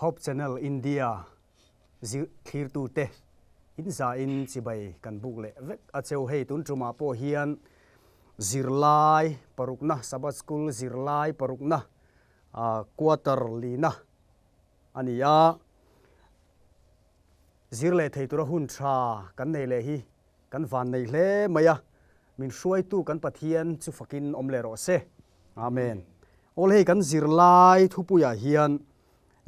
Hope Channel India zir thlirtute in zain chibai kan buk leh vek a cheu. Hei tun tumah pawh hian zirlai parukna, Sabbath School zirlai parukna quarter lina a ni a. Zir leh thei tura hun tha kan nei leh hi kan van nei hle mai a, min hruaitu kan Pathian chu fakin awm leh rawh se. Amen. Awl hei kan zirlai thupuiah hian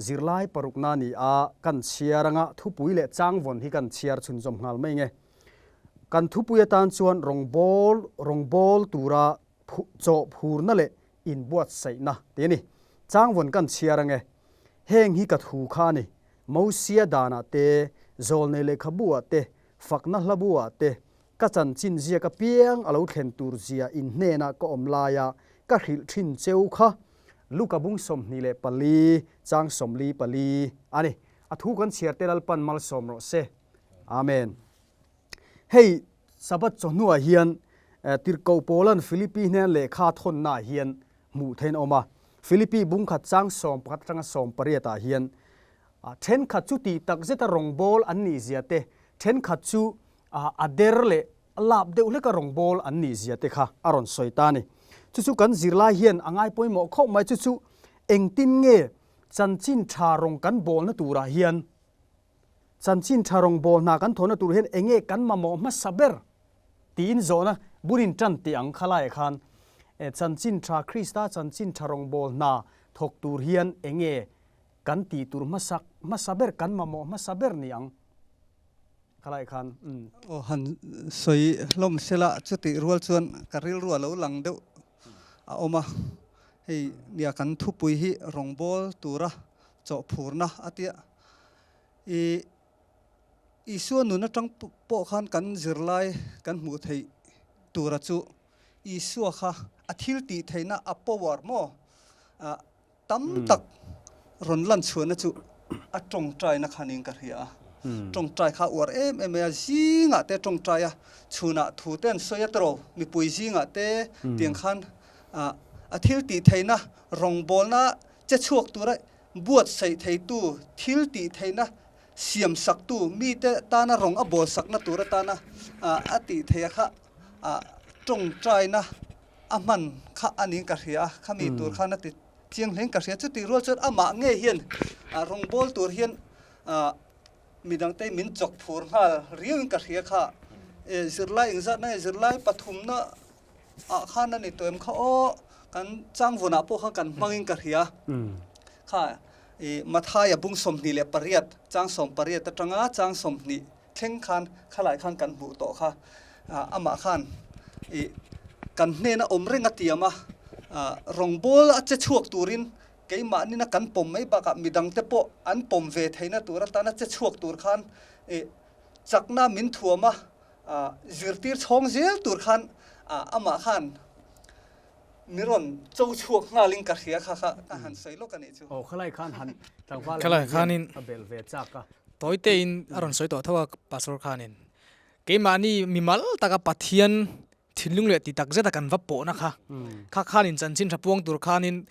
zirlai parukna ni a kan chhiar anga thupui leh changvawn hi kan chhiar chhunzawm nghal mai nge. Kan thupui atan chuan rawngbâwl rawngbâwl tura chawh phurna leh inbuatsaihna tih a ni. Changvawn kan chhiar ange. Heng hi ka thu kha a ni. Mosia danah te, zawlnei lehkhabu-ah te, fakna hlabu-ah te, ka chanchin ziak apiang a lo thlen tur zia in hnenah ka awm laia ka hrilh thin cheu kha Luka bung 24 chang 44 a ni. A thu kan chhiar te Lalpan malsawm rawh se. Amen. Hei Sabbath chawhnuah hian Tirhkoh Paula'n Philippi hnen lehkha thawnnaah hian hmuh thein a awm a. Philippi bung khat chang 11 atanga 18 ah hian thenkhat chu tih tak zeta rawngbâwl an nih zia te, thenkhat chu a der leh a lap deuh hleka rawngbâwl an nih zia te kha a rawn sawi ta a ni. Chu chu kan zirlai hian a ngai pawimawh khawp mai. Chu chu engtin nge chanchin tha rawng kan bâwlna turah hian Chanchin tha rawngbâwl hna kan thawhna tur hian enge kan mamawh hmasa ber tiin zawhna bunin tan tih ang kha laiah khan Chanchin tha Krista chanchin tha rawngbâwl hna thawk tur hian enge kan tih tur hmasak hmasa ber kan mamawh hmasa ber ni ang kha laiah khan umm. Aw han sawi hlawm sela chutih rual chuan ka rilru a lo lang deuh a awm a, hei nia kan thupui hi rawngbâwl tura chawhphurna a tia. I Isua nun atang pawh khan kan zirlai kan hmuh theih tura chu Isua kha a thil tih theihna a power maw tam tak rawn lan chhuahna chu a tawngtaina kha niin ka hria a. Tawngtai kha uar em em mai a, zingah te tawngtai a, chhunah thu te an sawi a tiraw, mipui zingah te tiang khan a thil tih theihna rawngbawlna che chhuak tura buatsaih theitu, thil tih theihna siam saktu, mite tana rawng a bawl sakna tur atana a tih theih a kha tawngtaina a hman kha a niin ka hria a, khami tur khan a ti chiang hlein ka hria. Chutih rual chuan amah ngei hian rawng bawl tur hian midangte min chawk phur nghal riauin ka hria kha. Zirlai engzatna nge zirlai pathumna ah khan a ni tawh em kha aw kan changvawnah pawh khan kan hmangin ka hria kha i Mathaia bung 28 chang 18 atanga chang 20 thleng khan khalai khan kan hmuh tawh kha amah khan i kan hnena awm reng a tiam a rawngbawl a che chhuak turin keimahnin a kan pawm mai bakah midangte pawh an pawm ve theihna tur atana che chhuak tur khan i chakna min thuam a Zirtir chhawng zel tur khan amah khan mi rawn cho chhuak nghalin ka hria kha kha ka han sawi lawk a nih chu. Aw khalai khan han tlangval eng hian a bel ve chak a. Tawi tein a rawn sawi tawh tho a Pastor khanin keimahni mimal taka Pathian thinlung leh ti tak zeta kan va pawhna kha kha khanin chanchin tha puang tur khanin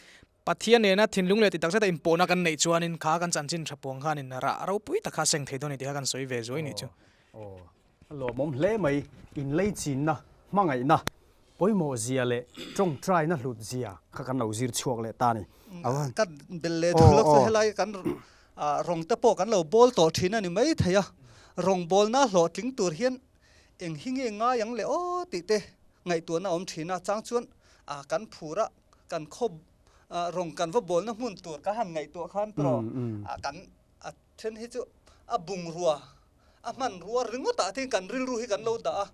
Pathian nena thinlung leh ti tak zeta inpawhna kan neih chuanin kha kan chanchin tha puang khanin rah ropui tak kha a seng thei dawn a ni tih kha kan sawi ve zuai nih chu. Aw, a lawmawm hle mai, inleichinna, hmangaihna, pawimawh zia leh tawngtaina hlut zia kha kan lo zir chhuak leh ta a ni. Ka bel leh duh lawk chu helai kan rawng te pawh kan lo bawl tawh thin a ni mai thei a, rawngbawlna hlawhtling tur hian eng hi nge ngai ang le aw tih te ngaihtuahna a awm thin a, chang chuan kan phur a, kan khaw rawng kan va bawlna hmun tur ka han ngaihtuah khan tawh kan a then hi chu a bungrua a hmanrua ringawt ah te kan rilru hi kan lo dah a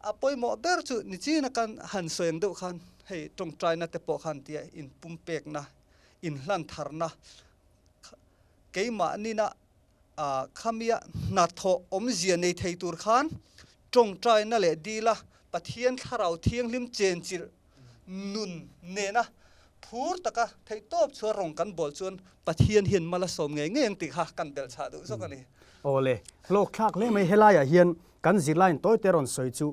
a pawimawh ber chu nichina kan han sawi ang deuh khan hei tawngtaina te pawh khan tia inpumpekna inhlan tharna keimahni-na khamia hnathawh awmzia nei thei tur khan tawngtaina leh dila Pathian thlarau thianghlim chenchilh nun nena phur taka theihtawp chhuah rawng kan bawl chuan Pathian hian mal a sawm ngei ngei ang tih kha kan belh chhah duh zawk a ni. Awle, hlawkthlak hle mai helaiah hian kan zirlaiin tawite rawn sawi chu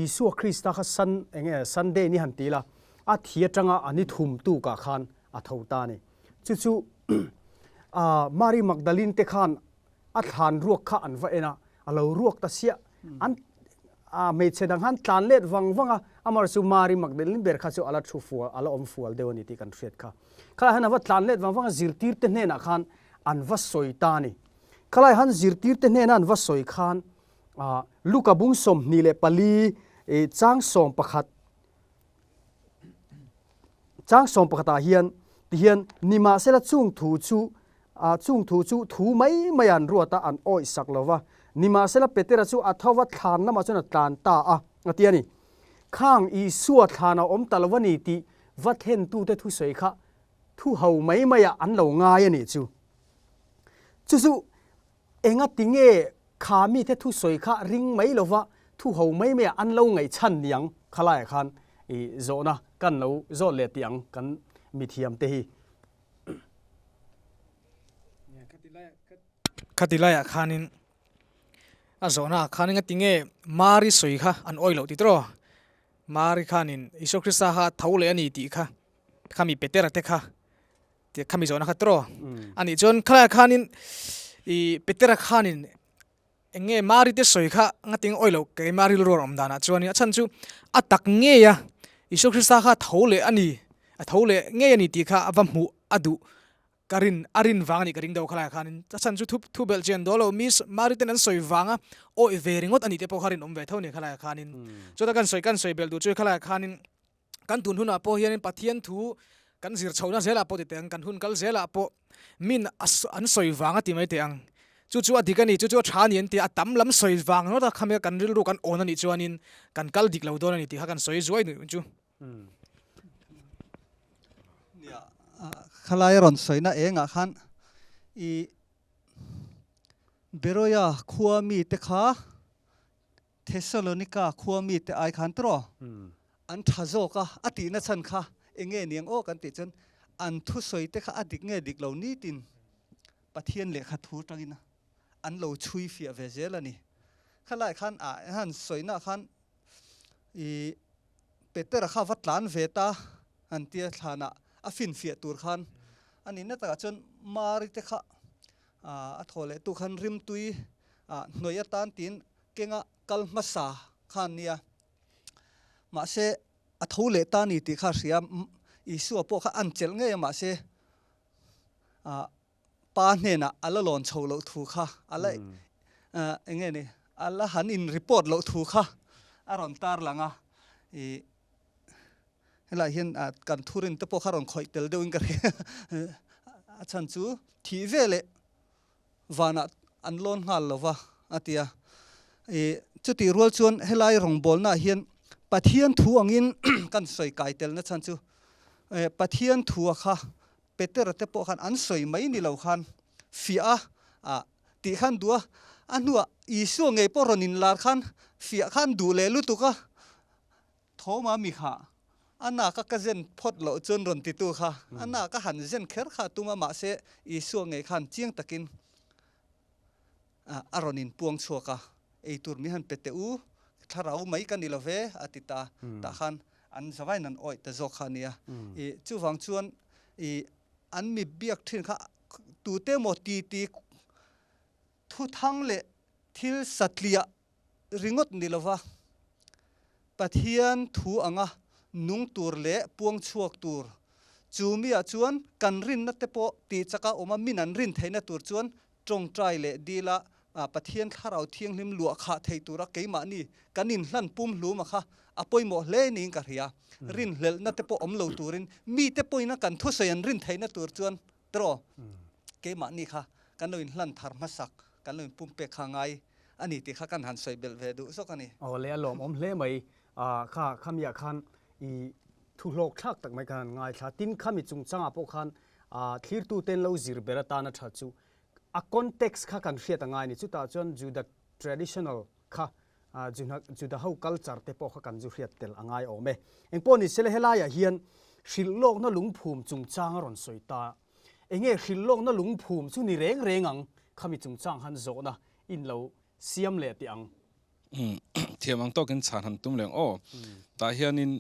Isua Krista kha Sun enge Sunday ni han ti ila a thi atanga a ni thum tukah khan a tho ta a ni. Chu chu. Mary Magdalene te khan a thlan ruak kha an va en a, a lo ruak ta siah. An hmeichhe dang khan tlan let vang vang a, amaherawhchu chu Mary Magdalene ber kha chu a la thu fual, a la awm fual deuh a ni tih kan hriat kha. Khalai han a va tlan let vang vang a, zirtirte hnenah khan an va sawi ta a ni. Khalai han zirtirte hnena an va sawi khan Luka bung 24 chang 11 Chang sawm pakhatah hian tihian nimahsela chung thu chu chung thu chu thu mai mai an ruat a, an awih sak lo va. Nimahsela Petera chu a tho va thlan lamah chuan a tlan ta a, a ti a ni. Khang Isua thlan a awm ta lo a ni tih va thlentute thusawi kha thu ho mai maiah an lo ngai a nih chu. Chu chu Enga ti nge kha mite thusawi kha ring mai lova thu ho mai mai ah an lo ngaihchhan niang khalaiah khan i zawhna kan lo zawt leh tih ang kan mithiam te hi. Khati laiah khanin a zawhna ah khan enga ti nge Mari sawi kha an awih loh tih tawh Mari khanin Isua Krista kha a tho leh a ni tih kha khami Petera te kha Tia khami zawhna kha tawh a nih chuan khalaiah khanin ih Petera khanin eng nge Mari te sawi kha ngatin awi loh keimah rilru a awm danah chuanin a chhan chu a tak ngei a Isua Krista kha a tho leh a ni a tho leh ngei a ni tih kha a va hmuh a duh ka rin a rin vang a nih ka ring deuh khalaiah khanin a chhan chu thu thu belh chian dawl lo mi Mari ten an sawi vanga awi ve ringawt a nih te pawh kha rinawm ve tho a ni khalaiah khanin chuta kan sawi kan sawi belh duh chu khalaiah khanin Kan tun hunah pawh hianin Pathian thu kan zir chhohna zelah pawh ti teh ang, kan hun kal zelah pawh min an sawi vang a ti mai teh ang. Chu chu a dik a ni, chu chu a tha a ni an ti a, a tam lam sawi vang ringawt a khami kan rilru kan awn a nih chuanin kan kal dik lo dawn a ni tih kha kan sawi zuai nuih chu. Nia, khalai rawn sawina engah khan i Beroia khua mite kha Thessalonika khua mite ai khan tawh an tha zawk a, a tihna chhan kha eng nge niang aw kan tih chuan an thusawi te kha a dik nge dik lo nitin Pathian lehkha thu tangin an lo chhui fiah ve zel a ni. Khalai khan a han sawina khan i Petera kha va tlan ve ta han tia thlanah a finfiah tur khan a nihna takah chuan Mari te kha a thaw leh tu khan rimtui hnuai atan tiin kenga kal hmasa kha an nia. Mahse, a tho leh ta ni tih kha a hria. Isua pawh kha an chelh ngei a, mahse, pa hnenah a la lawn chho loh thu kha, a la eng nge ni, a la han in report loh thu kha a rawn tarlang a. Ih, helaiah hian kan thurin te pawh kha rawn khawih tel deuhin ka hria. A chhan chu thih veleh vanah an lawn nghal lo va, a ti a. I chutih rual chuan helai rawngbawlnaah hian Pathian thu angin kan sawi kai telna chhan chu Pathian thua kha Petera te pawh khan an sawi mai ni lo khan fiah a tih khan duh a, a hnuah Isua ngei pawh rawn inlar khan fiah khan duh leh lutuk a, Thawma mi kha a nak a ka zen phawt loh chuan rawn titu kha a nak a han zen kher kha a tum a, mahse Isua ngei khan chiang takin a rawn inpuang chhuak a, Eitur min han pe teh u, thlarau mai ka ni lo ve a ti ta, tah khan an zavaiin an awih ta zawk kha a nia. I chuvang chuan i an mi biak thin kha tute emaw titi thuthang leh thil satliah ringawt ni lova Pathian thu anga nung tur leh puang chhuak tur, chu miah chuan kan rinna te pawh tih chaka awma min an rin theihna tur chuan tawngtai leh dila Pathian Thlarau Thianghlim luah khah thei tura keimahni kan inhlan pum hluma kha a pawimawh hle niin ka hria. Rinhlelhna te pawh awm lo turin mite pawhin a kan thusawi an rin theihna tur chuan tiraw keimahni kha kan lo inhlan thar hmasak, kan lo inpumpek kha ngai a ni tih kha kan han sawi belh ve duh zawk a ni. Aw le a lawmawm hle mai. Kha khamiah khan i thu hlawk thlak tak mai khan an ngaithla. Tin khami chungchangah pawh khan thlirtuten lo zir ber atana tha chu a context kha kan hriat a ngai a ni. Chutah chuan Juda traditional kha Juda ho culture te pawh kha kan zu hriat tel a ngai awm e. Engpawh ni sela helaiah hian hrilhlawkna lungphum chungchang a rawn sawi ta. Enge hrilhlawkna lungphum chu ni reng reng ang khami chungchang han zawhna in lo siam leh teh ang. Thiam ang tawkin chhan han tum leng aw. Tah hianin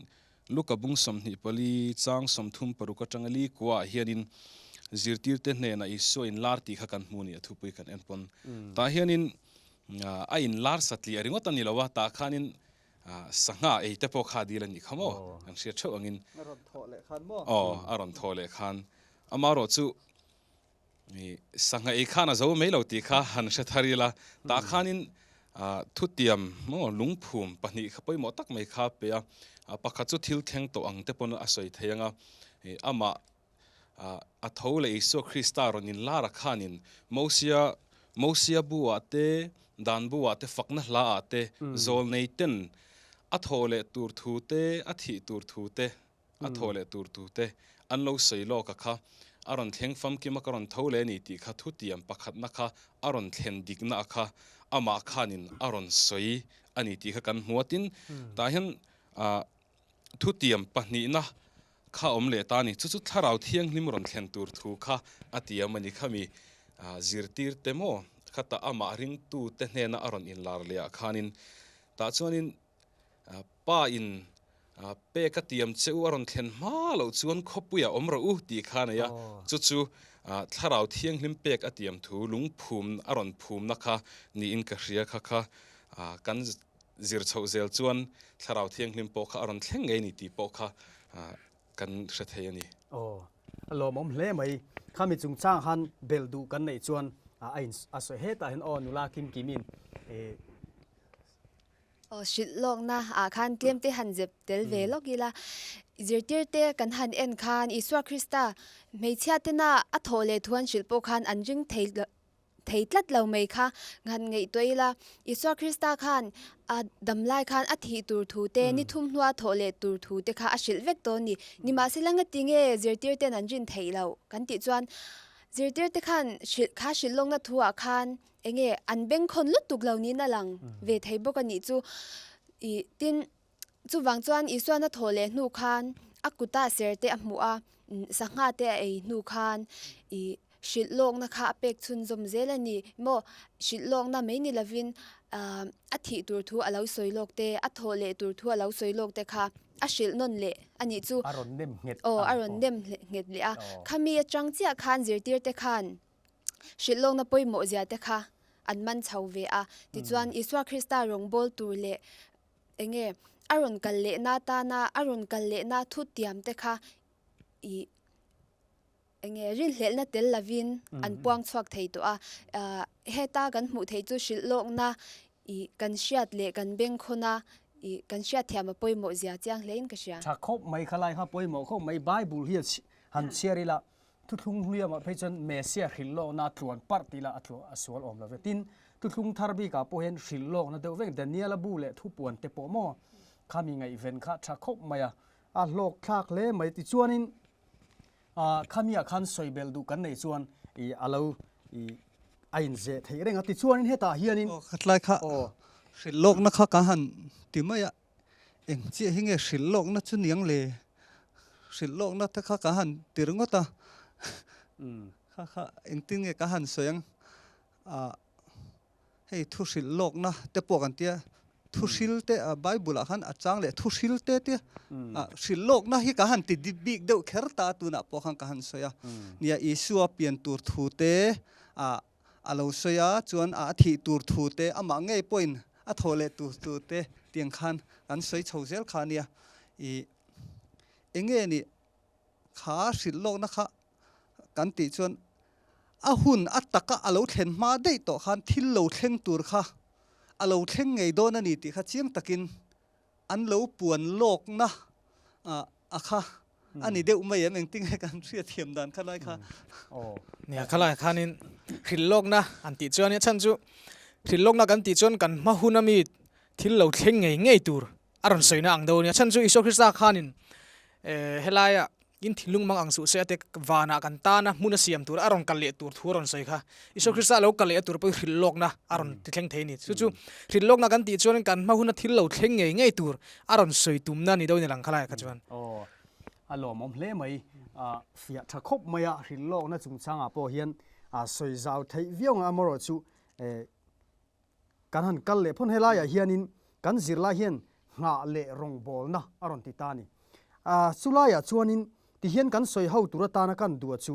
Luka bung 24 chang 36 atanga li kuaah hianin. zirtirte hnenah Isua inlar tih kha kan hmu a ni a thupui kan en pawn. Tah hianin a inlar satliah ringawt a ni lo a, tah khanin sangha ei te pawh kha a dil a nih kha maw? Kan hriat theuh angin. A rawn thawh leh khan maw? Aw, a rawn thawh leh khan. Amaherawh chu Sangha ei khan a zo mai lo tih kha han hre thar ila, tah khanin thutiam maw lungphum pahnih kha pawimawh tak mai kha a pe a, pakhat chu thil thleng tawh ang te pawn a sawi thei ang a, amah a tho leh Isua Krista rawn inlar a khanin Mosia Mosia bu-ah te, Dan bu-ah te, fakna hla-ah te, zawlnei ten a thawh leh tur thu te, a thih tur thu te, A thaw leh tur tute an lo sawi lawk a kha, a rawn thleng famkim a ka rawn tho leh a ni tih kha thutiam pakhatna kha a rawn thlen dikna a kha amah khanin a rawn sawi a ni tih kha kan hmu a. Tin, tah hian thutiam pahnihna kha awm leh ta a ni. Chu chu Thlarau Thianghlim rawn thlen tur thu kha a tiam a ni. Khami zirtirte maw khatah amah ringtute hnena a rawn inlar leh ah khanin tah chuanin Pa in pek a tiam che u a rawn thlen hma loh chuan khawpuiah awm rawh u tih kha a nei a, chu chu Thlarau Thianghlim pek a tiam thu lungphum a rawn phumna kha niin ka hria kha kha kan zir chhoh zel chuan Thlarau Thianghlim pawh kha a rawn thleng ngei ni tih pawh kha kan hre thei a ni. Aw, a lawmawm hle mai. Khami chungchang han belh duh kan neih chuan a in a sawi hetah hian aw nula Kim Kimin Aw hrilh lawkna ah khan tlem te han zep tel ve lawk ila, zirtir te kan han en khan Isua Krista hmeichhia tena a thawh leh thu an hrilh pawh khan an ring thei thei tlat lo mai kha han ngaihtuah ila, Isua Krista khan a dam lai khan a thih tur thu te ni thum hnua thawh leh tur thu te kha a hrilh vek tawh a ni. Nimahsela ngati nge zirtir ten an rin theih loh kan tih chuan zirtir te khan hrilh kha hrilh lawkna thu ah khan Enge an bengkhawn lutuk lo niin a lang ve thei bawk a nih chu. Ih tin, chuvang chuan Isuan a thawh leh hnu khan a kuta ser te a hmuh a, sangha te a ei hnu khan ih hrilh lawkna kha a pek chhunzawm zel a ni maw? Hrilh lawkna mai ni lovin ah a thih tur thu a lo sawi lawk te, a thawh leh tur thu a lo sawi lawk te kha a hrilh nawn leh a nih chu. A rawn nem nghet a. Aw, a rawn nem nghet leh a. Khami atang chiah khan zirtir te khan Hrilhlawkna pawimawh zia te kha an man chho ve a. Tichuan, Isua Krista rawngbâwl tûr leh eng nge a rawn kal lehna atâna a rawn kal lehna thutiam te kha ih eng nge rinhlelhna tel lovin an puang chhuak thei tawh a. Heta kan hmuh theih chu hrilhlawkna ih kan hriat leh kan bengkhawna ih kan hriatthiam a pawimawh zia chiang hlein ka hria. Tha khawp mai khalai kha pawimawh khawp mai. Bible hi han chhiar ila Thuthlung hluiamah phei chuan Messiah hrilh lawkna a tluan parh tih lah a tluah a sual awm lo ve. Tin, thuthlung thar bikah pawh hian hrilh lawkna deuh vek Daniela bu leh thupuan te pawh maw khami ngaihven kha tha khawp mai a, a hlawk thlak hle mai. Tichuanin ah khamiah khan sawi belh duh kan neih chuan ih a lo ih a inzeh theih reng a. Tichuanin hetah hianin Aw khatlai kha hrilh lawkna kha ka han ti mai a. Eng chiah hi nge hrilh lawkna chu niang le? Hrilh lawkna te kha ka han ti ringawt a, kha kha engtin nge ka han sawi ang? Ah, hei thu hrilh lawkna te pawh kan tia, thu hril te Bible ah khan a chang leh thu hril te tia, ah hrilh lawkna hi ka han ti bik deuh kher ta a tunah pawh khan ka han sawi a. Nia Isua pian tur thu te, ah A lo sawi a, chuan a thih tur thu te, amah ngei pawhin a thawh leh tur tur te tiang khan kan sawi chho zel kha a nia. Ih, enge nih kha hrilh lawkna kha kan tih chuan a hun a taka a lo thlen hma daih tawh khan thil lo thleng tur kha a lo thleng ngei dawn a ni tih kha chiang takin an lo puan lawkna a kha a ni deuh mai em engtin nge kan hriat thiam dan kha lai kha. Nia khalai khanin hrilh lawkna an tih chuan a chhan chu hrilh lawkna kan tih chuan kan hma hun ami thil lo thleng ngei ngei tur a rawn sawina ang deuh a nia chhan chu Isua Krista khanin helaia In thinlung mang ang suh se a te vanah kan tana hmun a siam tur a rawn kal leh tur thu a rawn sawi kha. Isua Krista a lo kal leh a tur pawh hi hrilh lawkna a rawn ti thleng thei a ni. Chu chu hrilh lawkna kan tih chuan kan hma huna thil lo thleng ngei ngei tur a rawn sawi tumna a ni deuhin a lang kha laiah kha chuan. Aw, a lawmawm hle mai. A fiah tha khawp mai a, hrilh lawkna chungchangah pawh hian a sawi zau theih viau ang amaherawhchu Kan han kal leh phawn helaiah hianin kan zirlai hian nghah leh rawngbawlna a rawn ti ta a ni. Chulaiah chuanin tihian kan sawi ho tur atana kan duh a chu.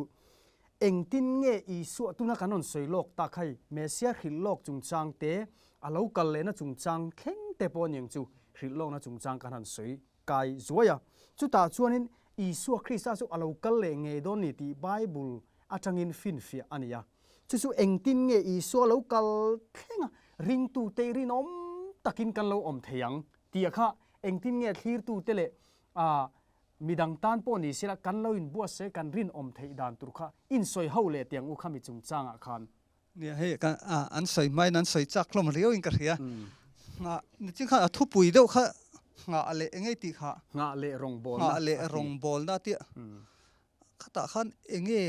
Engtin nge Isua tuna kan rawn sawi lawk tak hei Messia hrilh lawk chungchang te, a lo kal lehna chungchang thleng te pawh aniang chu hrilh lawkna chungchang kan han sawi kai zuai a. Chutah chuanin Isua Krista chu a lo kal leh ngei dawn ni tih Bible atangin finfiah a ni a. Chu chu engtin nge Isua lo kal thleng a, ringtute rinawm takin kan lo awm thei ang tih kha engtin nge thlirtute leh a midang tan pawh ni sela kan lo inbuatsaih kan rinawm theih dan tur kha insawi ho leh tiang u khami chungchangah khan. Nia hei ka an sawi hmain an sawi chak hlawm riau in ka hria. Nghah nichin khan a thupui deuh kha nghah leh enge tih kha. Nghah leh rawngbawlna. Nghah leh rawngbawlna tih khatah khan enge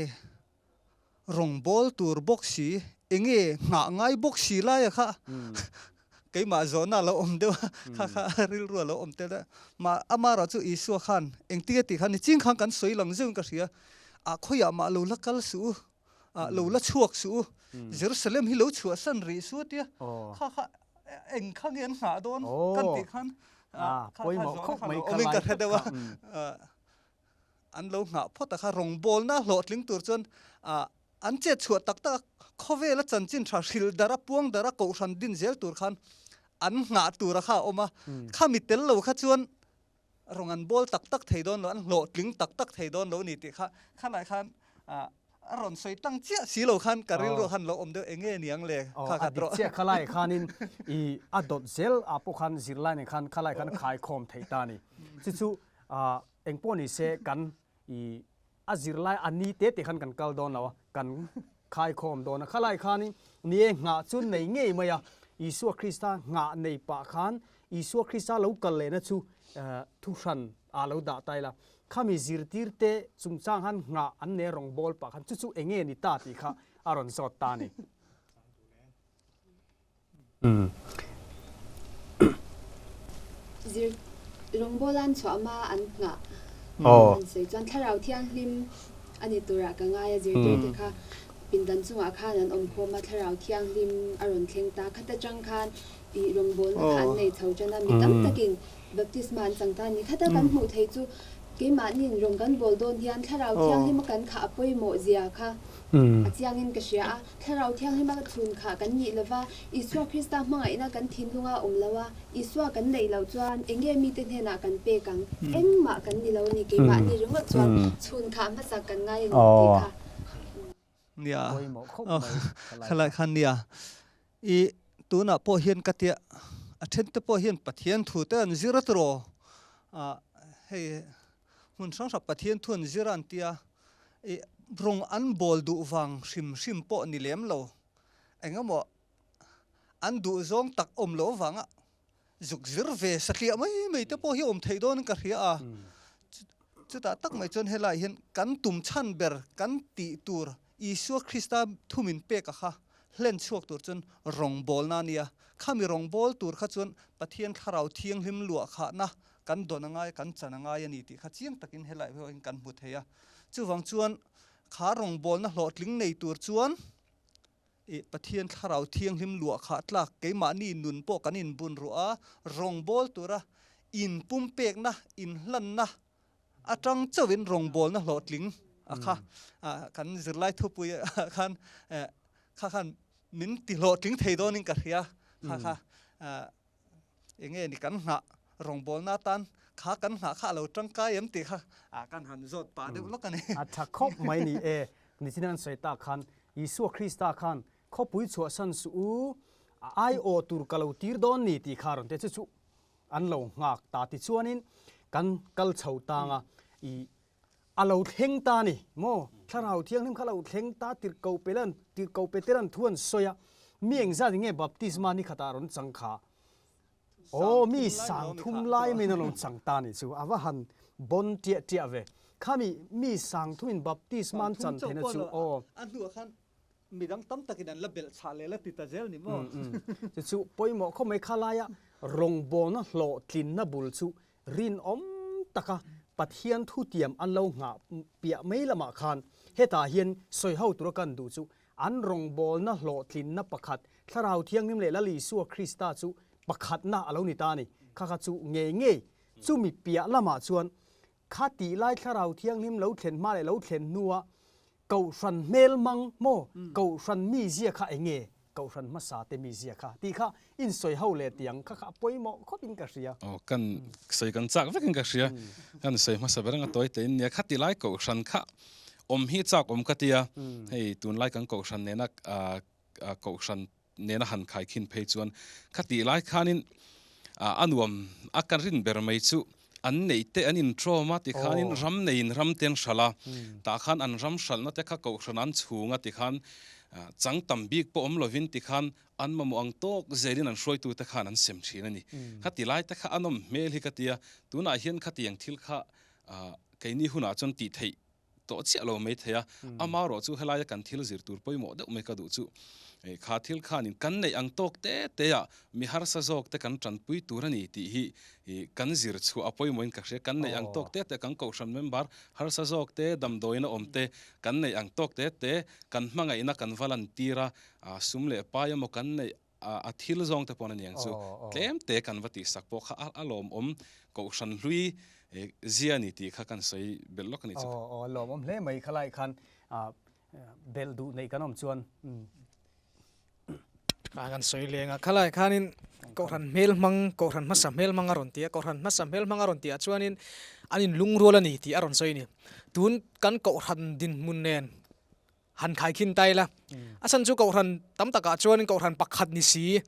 Rawngbâwl tur bawk si, enge nghah ngai bawk si laia kha keimah zawhna a lo awm deuh a, kha kha rilru a lo awm tel a. Mah amarawh chu Isua khan engtin nge tih kha nichin khan kan sawi lang zeuhin ka hria, ah khawiah mah lo la kal suh u, ah lo la chhuak suh u, Jerusalem hi lo chhuahsan rih suh a tia, kha kha eng kha nge an nghah dawn kan tih khan kha kha zawhna kha lo awmin ka hre deuh a. An lo nghah phawt a kha rawngbawlna hlawhtling tur chuan an chet chhuah tak tak a, khawvela chanchin tha hril dara puang dara kohhran din zel tur khan an nghah tura kha a awm a, khami tel lo kha chuan rawng an bawl tak tak thei dawn lo, an hlawhtling tak tak thei dawn lo a ni tih kha khalai khan a rawn sawi tlang chiah si lo khan ka rilru khan lo awm deuh eng nge niang le kha kha rawh. A dik chiah khalai khanin i a dawt zel ah pawh khan zirlai nen khan khalai khan khaikhawm theih ta a ni. Chu chu Engpawh ni se kan i a zirlai a ni te te khan kan kal dawn lo a, kan khaikhawm dawn a. Khalai khanin ni e nghah chu nei ngei mai a, Isua Krista nghah nei pah khan Isua Krista lo kal lehna chu thuhran ah lo dah ta ila. Khami zirtir te chungchang khan nghah an nei a rawngbâwl pah khan chu chu eng nge ni ta tih kha a rawn zawt ta a ni. Zir rawngbâwl an chhuah hma an nghah an sawi chuan Thlarau Thianghlim a ni turah ka ngai a, zirtirte kha pindan chungah khan an awm khawm a, Thlarau Thianghlim a rawn thleng ta. Khat atang khan ih rawngbâwlna kha an nei chho tan a, mi tam takin baptisma an chang ta a ni. Khata kan hmuh theih chu keimahniin rawng kan bawl dawn hian Thlarau Thianghlim a kan khah a pawimawh zia kha a chiangin ka hria a. Thlarau Thianghlim a chhun kha kan nih lova, Isua Krista hmangaihna kan thinlunga awm lo a, Isua kan neih loh chuan eng nge mite hnenah kan pek ang? Engmah kan ni lo a ni, keimahni ringawt chuan chhun khah hmasak kan ngai a ni tih kha. Nia, khalai khan nia. I tunah pawh hian ka tia, a then te pawh hian Pathian thu te an zir a tiraw? Hei hmun hrang hrang Pathian thu an zir a an tia, I rawng an bawl duh vang hrim hrim pawh ni lem lo. Eng emaw an duh zawng tak awm loh avanga zuk zir ve satliah mai mai te pawh hi awm theih dawnin ka hria a. Chutah tak mai chuan helaiah hian kan tum chhan ber kan tih tur Isua Krista thu min pek a kha hlen chhuak tur chuan rawngbawlna a nia. Khami rawngbâwl tur kha chuan Pathian Thlarau Thianghlim luah khahna kan dawn a ngai, kan chan a ngai a ni tih kha chiang takin helai pawhin kan hmu thei a. Chuvang chuan kha rawngbawlna hlawhtling nei tur chuan ih Pathian Thlarau Thianghlim luah khah tlak keimahni nun pawh kan inbun ruah a, rawngbâwl tura inpumpekna, inhlanna atang chauhin rawngbawlna hlawhtling a kha kan zirlai thupui ah khan kha khan min ti hlawhtling thei dawnin ka hria kha kha eng nge ni kan nghah rawngbawlna atan kha kan nghah kha a lo tangkai em tih kha kan han zawt pah deuh lawk a ni. A tha khawp mai ni e, nichin an sawi tak khan Isua Krista khan khawpui chhuahsan suh u, a aiawh tur ka lo tir dawn ni tih kha a rawn ti a, chu chu An lo nghak ta tichuanin kan kal chho tang a, i a lo thleng ta a ni maw? Thlarau Thianghlim kha a lo thleng ta tirhkoh pelan tirhkoh Peteran thu an sawi a, mi engzat in nge baptisma ni khatah rawn chang kha? Aw mi sang thum lai maiin a rawn chang ta a ni chu, a va han bawn tiah tiah ve. Khami mi sang thumin baptisma an chan theihna chu aw. A hnuah khan Midang tam takin an la belh chhah leh la ti ta zel ni maw? Chu chu pawimawh khawp mai kha laia rawngbawlna hlawhtlinna bul chu rinawm taka Pathian thutiam an lo nghah piah mai lamah khan hetah hian sawi ho tura kan duh chu an rawngbawlna hlawhtlinna pakhat Thlarau Thianghlim leh Lal Isua Krista chu pakhatna a lo ni ta a ni. Kha kha chu ngei ngei chumi piah lamah chuan kha tih lai Thlarau Thianghlim lo thlen hma leh lo thlen hnua. Kohhran hmelmang maw? Kohhran mizia kha eng nge? Kohhran hmasa te mizia kha tih kha insawi ho leh tih ang kha kha a pawimawh khawp in ka hria. Aw, kan sawi kan chak vek in ka hria. Kan sawi hmasa ber anga tawi tein nia khati lai kohhran kha awm hi chak awm ka tia. Hei tunlai kan kohhran nena kohhran nena han khaikhin phei chuan khatih lai khanin a nuam a ka rin ber mai chu an neih te an intrawm a tikhanin ram neiin ram te an hralh a, tah khan an ram hralhna te kha kohhran an chhung a tikhan chang tam bik pawh awm lovin tikhan an mamawh ang tawk zelin an hruaitu te khan an sem thin a ni. Khati lai te kha a nawm hmel hi ka tia, tunah hian khatiang thil kha keini hunah chuan tih theih tawh chiah lo mai thei a, amaherawh chu helaia kan thil zir tur pawimawh deuh mai ka duh chu kha thil khanin kan neih ang tawk te te ah mi harsa zawk te kan tanpui tur a ni tih hi kan zir chhuah a pawimawhin ka hria, kan neih ang tawk te te kan kohhran member harsa zawk te damdawiin a awm te kan neih ang tawk te te kan hmangaihna kan va lan tir a, sum leh pai emaw kan neih A thil zawng te pawn a niang chu tlem te kan va tihsak pawh kha a lawmawm kohhran hlui zia a ni tih kha kan sawi belh lawk a ni chu. Aw aw a lawmawm hle mai khalai khan belh duh neih kan awm chuan. A kan sawi leng a khalai khanin kohhran hmel hmang kohhran hmasa hmel hmang a rawn ti a kohhran hmasa hmel hmang a rawn tih ah chuanin an inlungrual a ni tih a rawn sawi a ni. Tun kan kohhran dinhmun nen Han khaikhin ta ila, a chhan chu Kohhran tam takah chuanin Kohhran pakhat ni si,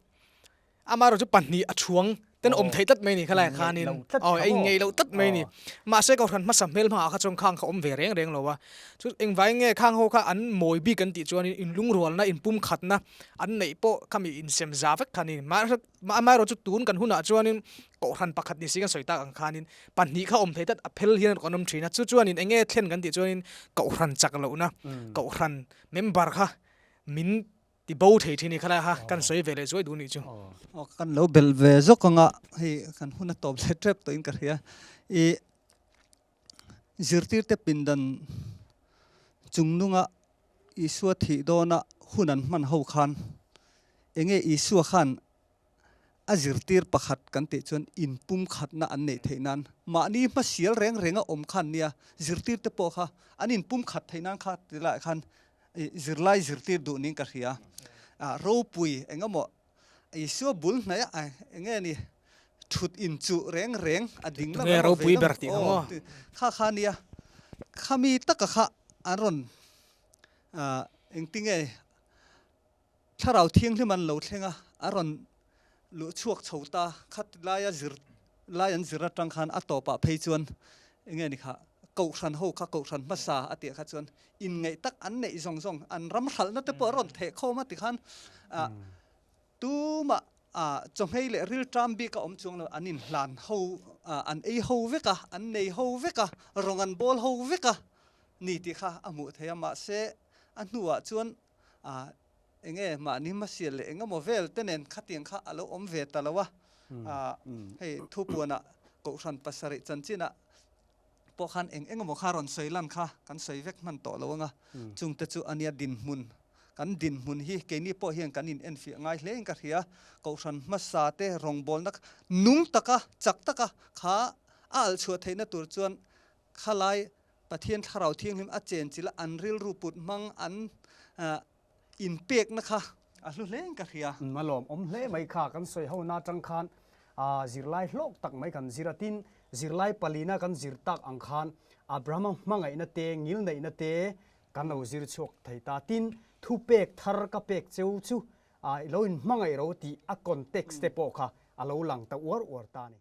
amaherawh chu pahnih a chhuang ten awm theih tlat mai ni khalaiah khanin aw a inngeih loh tlat mai ni. Mahse Kohhran hmasa hmel hmangah kha chuan khang kha awm ve reng reng lo a, chu engvai nge khang ho kha an mawi bik an tih chuanin inlungrualna inpumkhatna an neih pawh khami insem za vek kha a ni. Amaherawh chu tun kan hunah chuanin Kohhran pakhat ni si kan sawi tak ang khanin pahnih kha awm thei tlat a phel hian kan awm thin a, chu chuanin eng nge thlen kan tih chuanin Kohhran chak lohna, Kohhran member kha min ti bo thei thin a ni khalai kha kan sawi ve leh zuai duh nih chu. Aw kan lo belh ve zawk ang a, hei kan hun a tawp leh tep tawhin ka hria. I zirtirte pindan chungnunga Isua thih dawna hun an hman ho khan eng nge Isua khan a zirtir pakhat kan tih chuan inpumkhatna an neih theih nan mahni hmasial reng renga awm khan nia zirtir te pawh kha an inpumkhat theih nan kha ti laiah khan zirlai zirtir duh niin ka hria. Ropui engemaw Isua bul hnaih a eng nge ni thut inchuh reng reng a ding lam emaw vei lam aw kha kha nia khami taka kha an rawn engtinge Thlarau Thianghlim an lo thleng a, a rawn luh chhuak chho ta. Khat laia zir lai an zir atang khan a tawpah phei chuan eng nge ni kha Kohhran ho kha Kohhran hmasa a tih kha chuan inngeih tak an neih zawng zawng an ram hralhna te pawh a rawn theh khawm a ti khan tumah chawhmei leh rilṭam bik a awm chuang lo an inhlan ho an ei ho vek a, an nei ho vek a, rawng an bawl ho vek a ni tih kha a hmuh theih a mahse a hnuah chuan A, enge mahni hmasial leh engemaw vel te nen khatiang kha a lo awm ve ta lo a. A, hei thupuanah Kohhran pasarih chanchinah pawh khan eng engemaw kha rawn sawi lan kha kan sawi vek hman tawh lo ang a. Chungte chu a nia dinhmun, kan dinhmun hi keini pawh hian kan in enfiah ngai hle in ka hria. Kohhran hmasa te rawngbawlna nung taka, chak taka kha a alh chhuah theihna tur chuan khalai Pathian Thlarau Thianghlim a chenchilh a, an rilru put hmang an inpekna kha a hlu hle in ka hria. A lawmawm hle mai kha kan sawi ho na atang khan zirlai hlawk tak mai kan zir a, tin zirlai palina kan zir tak ang khan Abrahama hmangaihna te ngilneihna te kan lo zir chhuak thei ta, tin thupek thar ka pek cheu chu i lo inhmangaih ro tih a context te pawh kha a lo lang ta uar uar ta a ni.